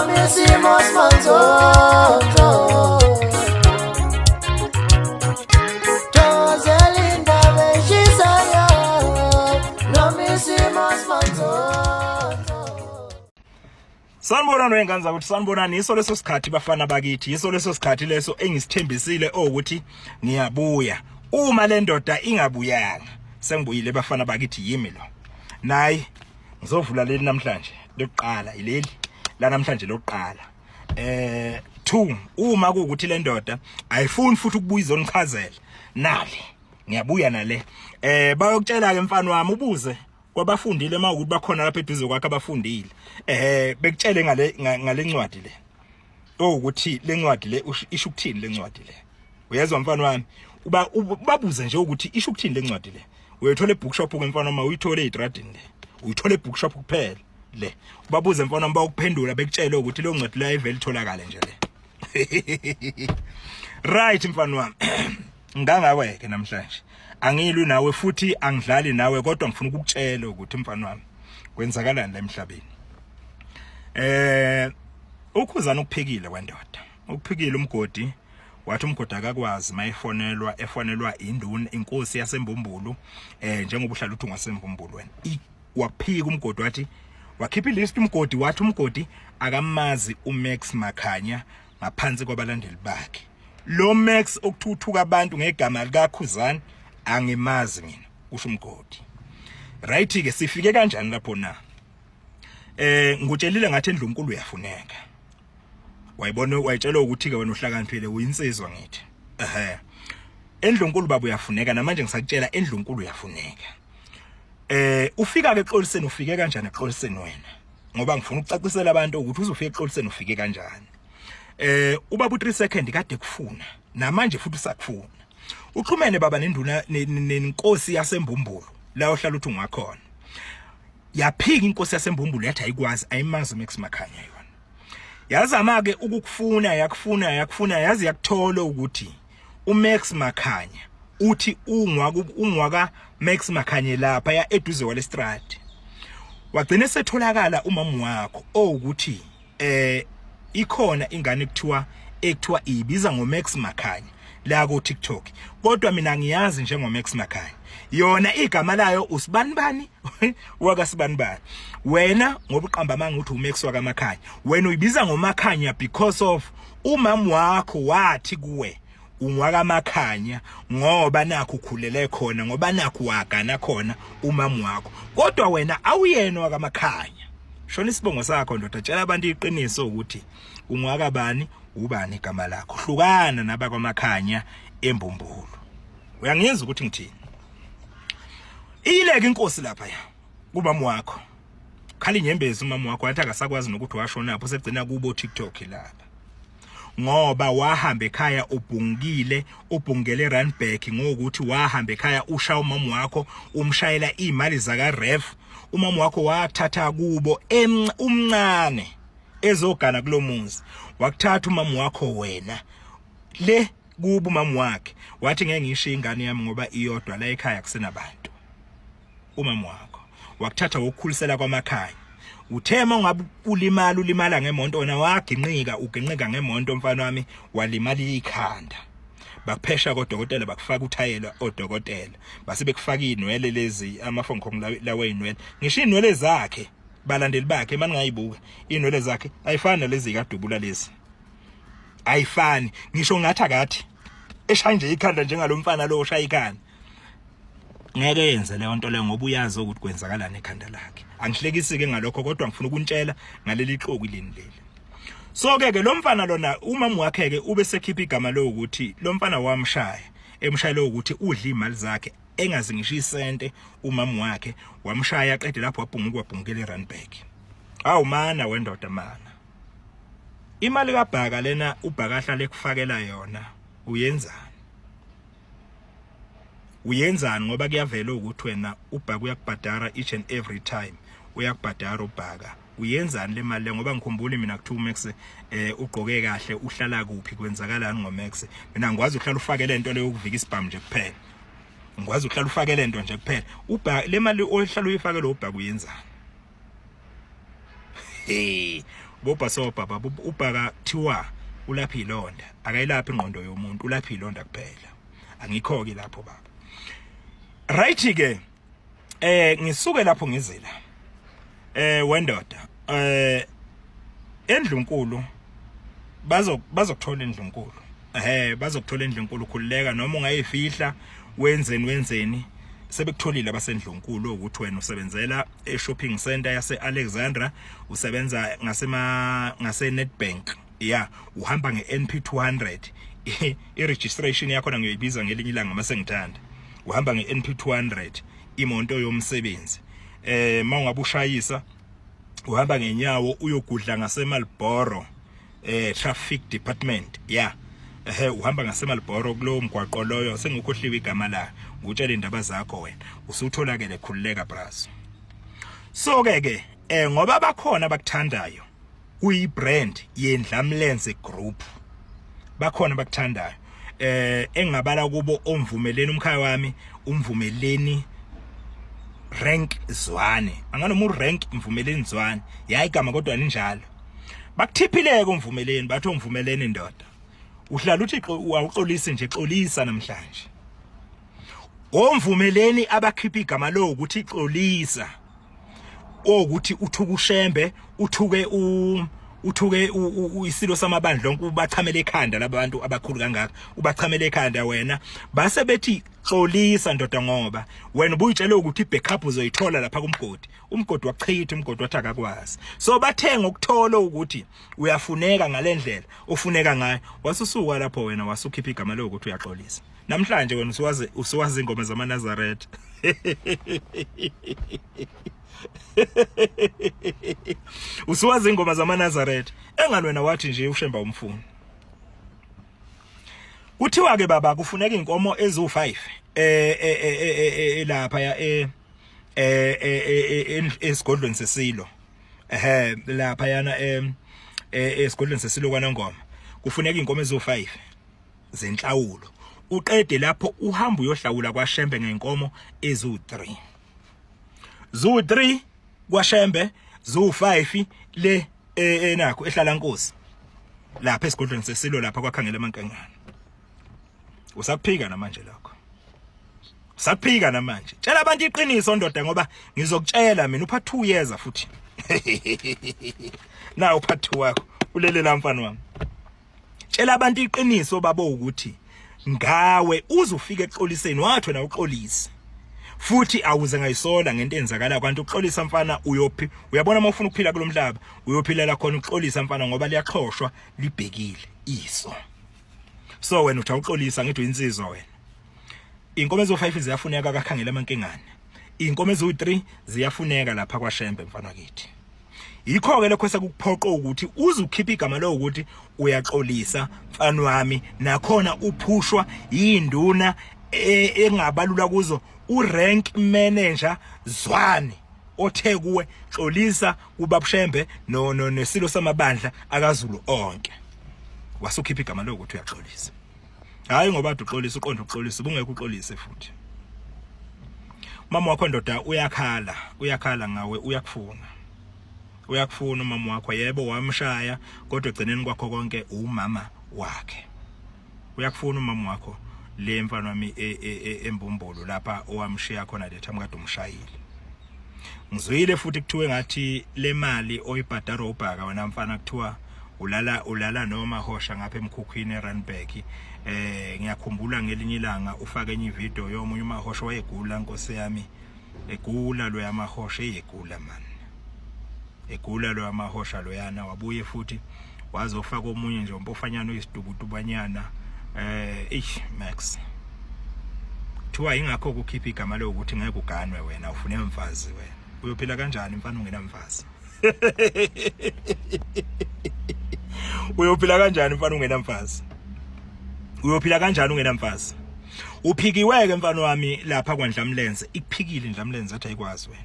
Noma isimo simanzonzo. Thokozela indaba eshisayo. Noma isimo simanzonzo. Sanibonani wengane zakuthi, sanibonani. Yiso leso sikhathi bafana bakithi, yiso leso sikhathi leso engisithembisile ukuthi ngiyabuya. Uma le ndoda ingabuyanga, sengibuyile bafana bakithi, yimi lo. Nayi ngizovula leli namhlanje lokuqala, ileli la namhlanje lokuqala. 2 uma kuwukuthi le ndoda ayifuni futhi ukubuya izonichazela, nali ngiyabuya nale. Bayokutshela ke mfana wami, ubuze kwabafundile uma ukuthi bakhona lapha eduze kwakhe abafundile, bekutshele ngale ncwadi le, ukuthi le ncwadi le isho ukuthini le ncwadi le. Uyezwa mfana wami, uba ubabuze nje ukuthi isho ukuthini le ncwadi le. Uyithola ebookshop ke mfana wami, uyithole ezitradini le, uyithola ebookshop kuphela le. Ubabuze mfana wami, bawukuphendula bekutshele ukuthi leyo ncwadi le ayivele itholakale nje le. Right mfana wami, ngangaweke namhlanje angilwi nawe futhi angidlali nawe, kodwa ngifuna ukukutshela ukuthi mfana wami kwenzakalani la emhlabeni. Ukhuzana ukuphikile kwendoda, ukuphikile umgodi, wathi umgodi akakwazi mayifonelwa, efonelwa induna inkosi yaseMbumbulu, njengoba uhlala uthi ungaseMbumbulu wena. Waphika umgodi, wathi wakhipha ilist umgodi, wathi umgodi akamazi uMax Makhanya ngaphansi kwabalandeli bakhe. Lo Max okuthuthuka abantu ngegama likaKhuzani angimazi mina, kusho umgodi. Right ke, sifike kanjani lapho na? Ngikutshelile ngathi endlunkulu uyafuneka. Wayibona wayitshelwa ukuthi ke wena uhlakaniphile, uyinsizwa ngithi. Ehhe. Endlunkulu baba uyafuneka, namanje ngisakutshela endlunkulu uyafuneka. Ufika ke exoliseni, ufike kanjani exoliseni wena? Ngoba ngifuna ukucacisela abantu ukuthi uzofika exoliseni ufike kanjani. Ubaba u3 second kade kufuna, namanje futhi usakufuna. Uxhumene baba nenduna nenkosi yaseMbumbulu la ohlala uthi ungakhona. Yaphika inkosi yaseMbumbulu yathi ayikwazi, ayimazi Max Makhanya yona. Yazama ke ukukufuna, yakufuna, yakufuna, yazi yakuthola ukuthi uMax Makhanya uthi ungwaka Max Makhanye lapha ya eduze kwalestrad. Wagcina setholakala umama wakho owukuthi ikhona ingane ekuthiwa ibiza ngoMax Makhanya la ku TikTok, kodwa mina ngiyazi njengoMax Makhanya, yona igama layo usibanibani wakasibanibani. Wena ngoba uqamba amanga uthi uMax wakaMakhanya, wena uyibiza ngoMakhanya because of umama wakho wathi kuwe ungwakaMakhanya ngoba nakho ukhulele khona, ngoba nakho wagana khona umama wakho, kodwa wena awuyena wakaMakhanya. Shona isibongo sakho ndoda, tshela abantu iqiniso ukuthi ungwakabani, ubani igama lakho. Hlukana nabakwaMakhanya eMbumbulu. Uyangizwa ukuthi ngithini? Iyileke inkosi lapha ya kubama wakho, khala inyembezi umama wakho, wathi akasakwazi nokuthi washona lapho, segcina kubo TikTok lapha, ngoba wahamba ekhaya ubhungile, ubhungele Randburg ngokuthi wahamba ekhaya ushaya umama wakho, umshayela imali zaka ref. Umama wakho wathatha kubo umncane ezogana kulomuzi, wakuthatha umama wakho wena le kubo umama wakhe, wathi ngeke ngishiye ingane yami ngoba iyodwa la ekhaya kusenabantu. Umama wakho wakuthatha wokukhulisela kwamakhaya. Uthe uma ungabe ulimala, ulimala ngemonto wena, waginqika, uginqika ngemonto mfana wami, walimala ikhanda, bakuphesha kodokotela, bakufaka uthayela odokotela, base bekufaka inwele lezi amafonkhong lawa inwele. Ngisho inwele zakhe balandeli bakhe maningayibuka inwele zakhe ayifani nalezi kadubula lezi, ayifani ngisho. Ngathi akathi eshaya nje ikhanda njengalomfana lo oshaya ikhanda, ngeke yenze leyo nto leyo ngoba uyazi ukuthi kwenzakalani ekhanda lakhe. Angihlekisi ke ngalokho, kodwa ngifuna ukuntshela ngaleli xoki leni leli. So ke lo mfana lona umama wakhe ke ube sekhipha igama lo ukuthi lo mfana wamshaya, emshayela ukuthi udla imali zakhe engazi ngisho isente. Umama wakhe wamshaya aqede lapho wabhunguka, wabhungukela eRandburg. Awu mana wendoda mana, imali kaBhaka lena uBhaka ahlale ekufakela yona, uyenzani? Uyenzani? Ngoba kuyavela ukuthi wena uBhaka uyakubhadara each and every time, uyakubhadara uBhaka. Uyenzani le mali le? Ngoba ngikhumbula mina kuthiwa uMax ugqoke kahle, uhlala kuphi, kwenzakalani ngoMax? Mina ngikwazi uhlala ufake lento leyo ukuvika isibhamu nje kuphela, ngikwazi uhlala ufake lento nje kuphela. UBhaka le mali ohlala uyifake lo uBhaka uyenzani? Hey, Bobhasobha baba ubhaka kuthiwa ulapha ilonda, akayilaphi ingqondo yomuntu, ulapha ilonda kuphela. Angikho ke lapho baba. Right ke ngisuke lapho ngizila. Wendoda endlunkulu bazokuthola endlunkulu. Bazokuthola endlunkulu, khululeka noma ungayifihla wenzeni wenzeni, sebekutholile abasendlunkulu ukuthi wena usebenzela e-shopping center yase-Alexandra, usebenza ngasema ngase-Nedbank, ya uhamba nge-NP 200. I-registration yakhona ngiyoyibiza ngelinye ilanga mase ngithanda. Uhamba nge-NP 200, imoto yomsebenzi. Mawungabe ushayisa uhamba ngenyawo uyogudla ngaseMarlboro traffic department, ya uhamba ngaseMarlboro kulowo mgwaqo loyo, sengikhohliwe igama la, ngutshela indaba zakho wena usutholakele, khululeka brazo. So ke ke ngoba bakhona abakuthandayo kuyi brand yeNdlamlenze Group, bakhona abakuthandayo engingabala kubo omvumeleni umkhaya wami, umvumeleni rank Zwane, anganoma urank mvumeleni Zwane, yayi igama kodwa ninjalo. Bakuthiphileke umvumeleni, bathi umvumeleni ndoda uhlala uthi awuxolisi nje, xolisa namhlanje. Omvumeleni abakhipha igama lo ukuthi xolisa, ukuthi uthuka uShembe, uthuke uthuke isilo samabandla onke, ubachamele ekhanda labantu abakhulu kangaka, ubachamele ekhanda wena, base bethi xolisa ndoda, ngoba wena ubuyitshele ukuthi ibackup uzoyithola lapha kumgodi, umgodi wachitha, umgodi wathi akakwazi. So bathenga ukuthola ukuthi uyafuneka ngalendlela ofuneka ngayo, wasusuka lapho wena wasukhipha igama lokuthi uyaxolisa. Namhlanje wena usuwazi usuwazi ingoma zamaNazaretha, usuwazi ingoma zamaNazaretha, engani wena wathi nje uShemba umfuni. Kuthiwa ke baba kufuneka inkomo ezu5 lapha ya esigodlweni sesilo, lapha yana esigodlweni sesilo kwaNongoma, kufuneka inkomo ezu5 zenhlawulo. Uqede lapho uhamba uyohlawula kwaShembe ngenkomo ezu3, zu3 kwaShembe, zu5 le enakho ehlala nkosi lapha esigodlweni sesilo lapha kwakhangela amankengane. Usakuphika namanje lokho, usakuphika namanje. Tshela abantu iqiniso ndoda, ngoba ngizokutshela mina upha 2 years futhi na upha 2 wakho ulele la mfana wami. Tshela abantu iqiniso babo ukuthi ngawe uze ufike exoliseni, wathi wena uxolise futhi awuze ngayisola ngento enzakala kwantu. Uxolisa mfana, uyophi? Uyabona uma ufuna ukuphila kulomhlaba uyophilela khona uxolisa mfana, ngoba liyaxhoshwa libhekile iso. So wena uthi awuxolisa, ngithi uyinsizwa wena. Inkomo ezo5 ziyafuneka kakhangela amankengane, inkomo ezo3 ziyafuneka lapha kwaShembe mfana kithi. Yikho ke lokho sekukuphoqa ukuthi uze ukhiphe igama lo ukuthi uyaxolisa mfana wami, nakhona uphushwa yinduna engabalula kuzo urank manager Zwane othe kuwe xolisa kubabushembe no nesilo samabandla akaZulu onke, wasukhipha igama lokuthi uyaxolisa. Hayi ngoba uxolisa uqonda uxolisa, ubungeke uxolise futhi. Mama wakho ndoda uyakhala, uyakhala ngawe, uyakufuna, uyakufuna umama wakho. Yebo wamshaya, kodwa egcineni kwakho konke umama wakhe uyakufuna umama wakho le mfana wami embumbulu lapha owamshiya khona le time kade umshayile. Ngizwile futhi kuthiwe ngathi le mali oyibhadara ubhaka wena mfana, kuthiwa ulala noma hosha ngapha emkhukhwini eRandburg. Ngiyakhumbula ngelinye ilanga ufake enye video yomunye umahosha wayegula, nkosi yami, egula lo yamahosha, eyegula man, egula lo yamahosha loyana. Wabuye futhi wazofaka omunye nje umpofanyana oyisidubudubanyana, eish Max, kuthiwa ingakho ukukhipha igama lokuthi ngeke uganwe wena, ufune umfazi wena. Uyophila kanjani mfana ungenamfazi? Uyophila kanjani mfana ungenamfazi? Uyophila kanjani ungenamfazi? Uphikiweke mfana wami lapha kwaNdlamlenze, ikuphikile iNdlamlenze athi ayikwazi wena.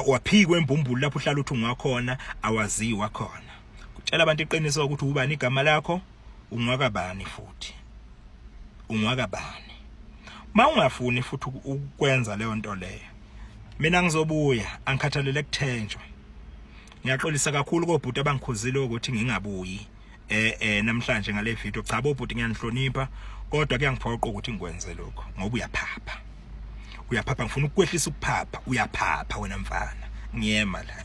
Waphikwe embumbulu lapho uhlala uthi ungakhona awaziwa khona. Kutshela abantu iqiniso ukuthi ubani igama lakho, ungwakabani futhi ungwakabani. Mawungafuni futhi ukwenza leyo nto leyo, mina ngizobuya, angikhathalele kuthenjwa. Ngiyaxolisa kakhulu kobhuti abangikhuzile ukuthi ngingabuyi eh eh namhlanje ngale video. Cha bobhuti, ngiyanihlonipha, kodwa kuyangiphoqa ukuthi ngikwenze lokho ngoba uyaphapha, uyaphapha. Ngifuna ukukwehlisa ukuphapha. Uyaphapha wena mfana, ngiyema la.